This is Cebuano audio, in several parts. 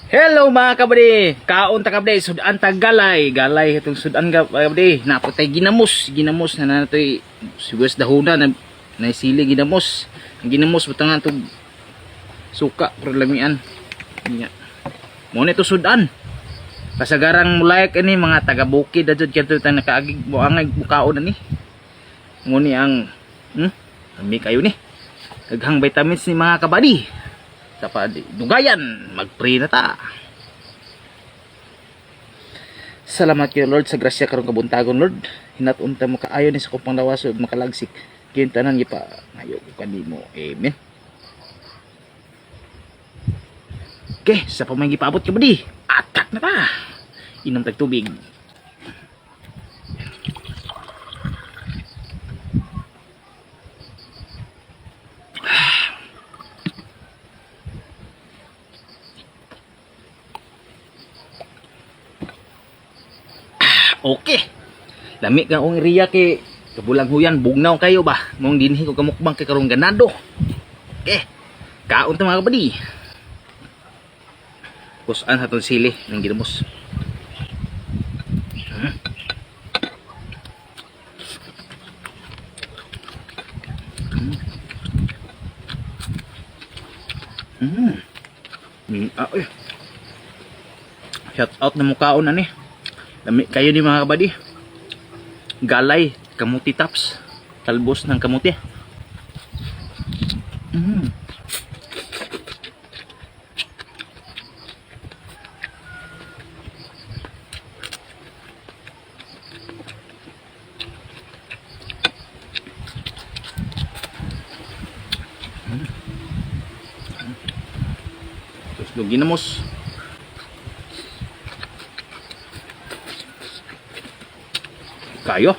Hello mga kabady! Kaon ta kabady, sudan ta galay. Galay itong sudan ka kabady. Napatay ginamos, ginamos na natoy sibuyas dahuna na naisili ginamos. Ang ginamos butangan tog suka pero lamian. Nya. Mo ni to sudan. Kasagarang mulayak ini mga taga bukid na jud kadto tang nakaagig buangay bukaon na ni. Mo ni ang lami kayo ni. Daghang vitamins ni mga kabady. Sa pa dugayan, magpray na ta. Salamat kayo Lord sa grasya karong kabuntagon Lord. Hinat-on ta mo kaayo ni sa kupang lawas ug makalagsik. Kayong tanan gipa ngayo ko kanimo. Amen. Okay, sa pamay gipaabot ka ba di? Atak na ta. Inom tag tubig. Okay. Lami kang ong area kay kabulang huyan bugnaw kayo ba? Mong dinhi ko kamukbang kay karong ganado. Okay. Kaon ta mga kabady. Kusan hatong sili ng ginamos. Ah, uy. Shout out na mukaon ani. Lami kayo ni mga kabady. Galay, kamuti tops. Talbos ng kamuti. Tapos lugi na mos. Kayo.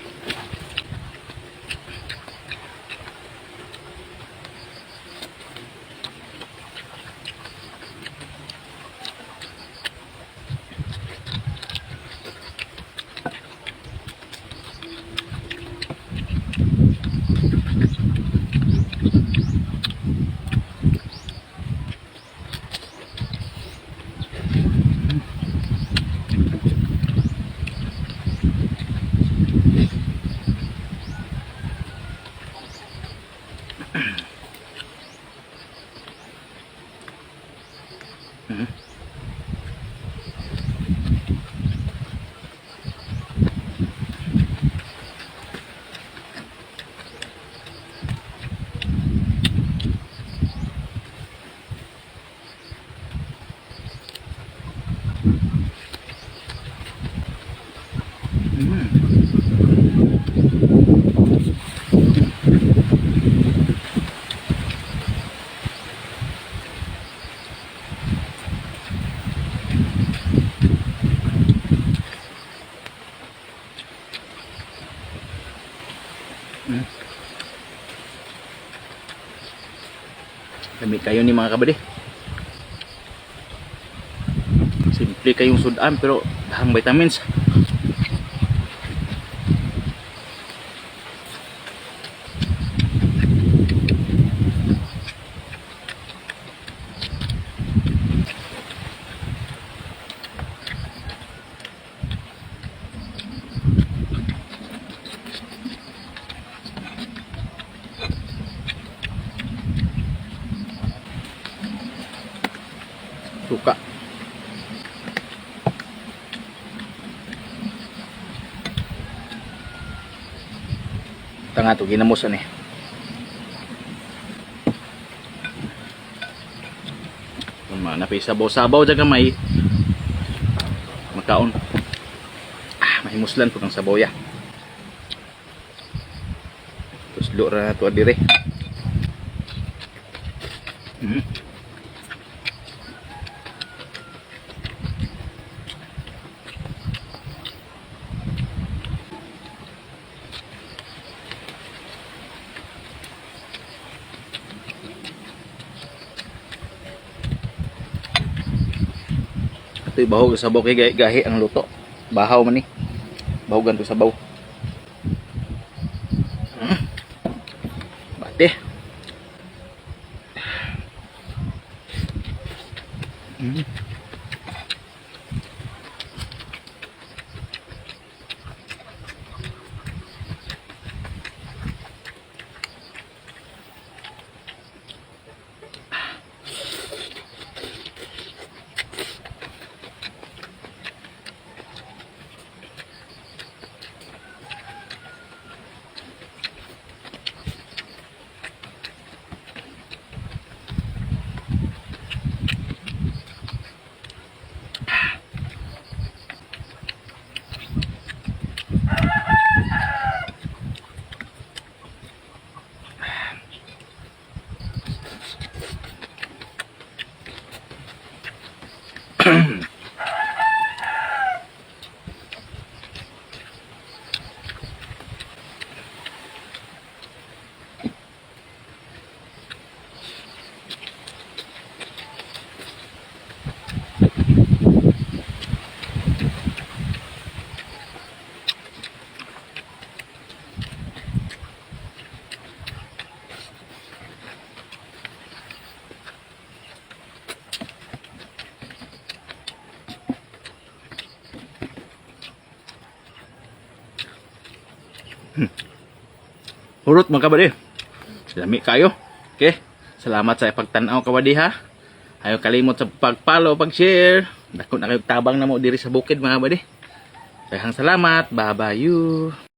Lami kayo ni mga kabady. Simple kayong sudan pero dahang vitamins. Suka. Tanga to ginamusan eh. Kung mga napisabaw-sabaw dyan kamay, makaon. Ah, mahimuslan po ng sabaw ya. Tuslo ra na to dire. Ito'y bahog sa sabaw kay gahi, gahi ang luto. Bahaw man ni. Bahogan to sabaw. Bate. Hurot, mga kabady. Lami kayo. Okay. Salamat sa pagtan-aw, kabady, ha. Ayaw kalimot sa pag-follow, pag-share. Dako na kayo tabang na mo diri sa bukid, mga kabady. Daghang salamat. Bye-bye you.